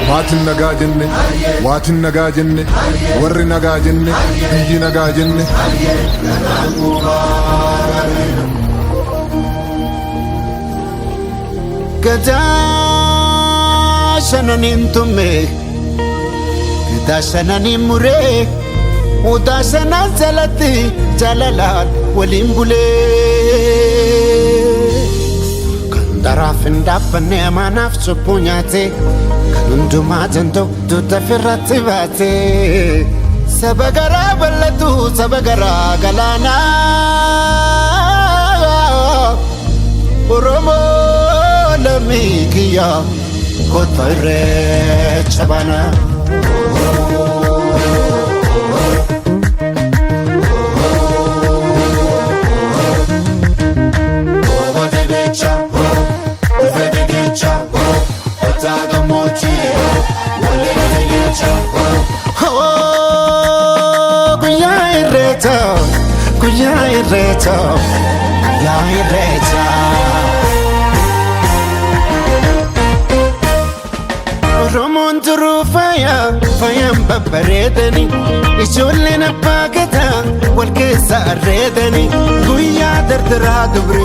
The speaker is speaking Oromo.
Maatiin nagaa jenne, waatiin nagaa jenne, warri nagaa jenne, biyyi nagaa jenne. Gadaa shananiin tumme, gadaa shananiin muree, odaa shanan jalatti jaalalaan waliin bulee. Kan daraaf hin dhaabbanne amaanaaf cubbuu nyaate, kan hundumaa danda'u dugda ofirratti baate. Saba garaa bal'atu, saba garaa galaanaa. Oromoo lammii kiyya, kottaa Irreecha baana. Guyyaa Irreecha, guyyaa Irreecha, guyyaa Irreecha. Oromoon turuu faaya, faayaan babbareedani, ijoolleen abbaa gadaa wal keessa arreedani, guyyaa dardaraa dubri.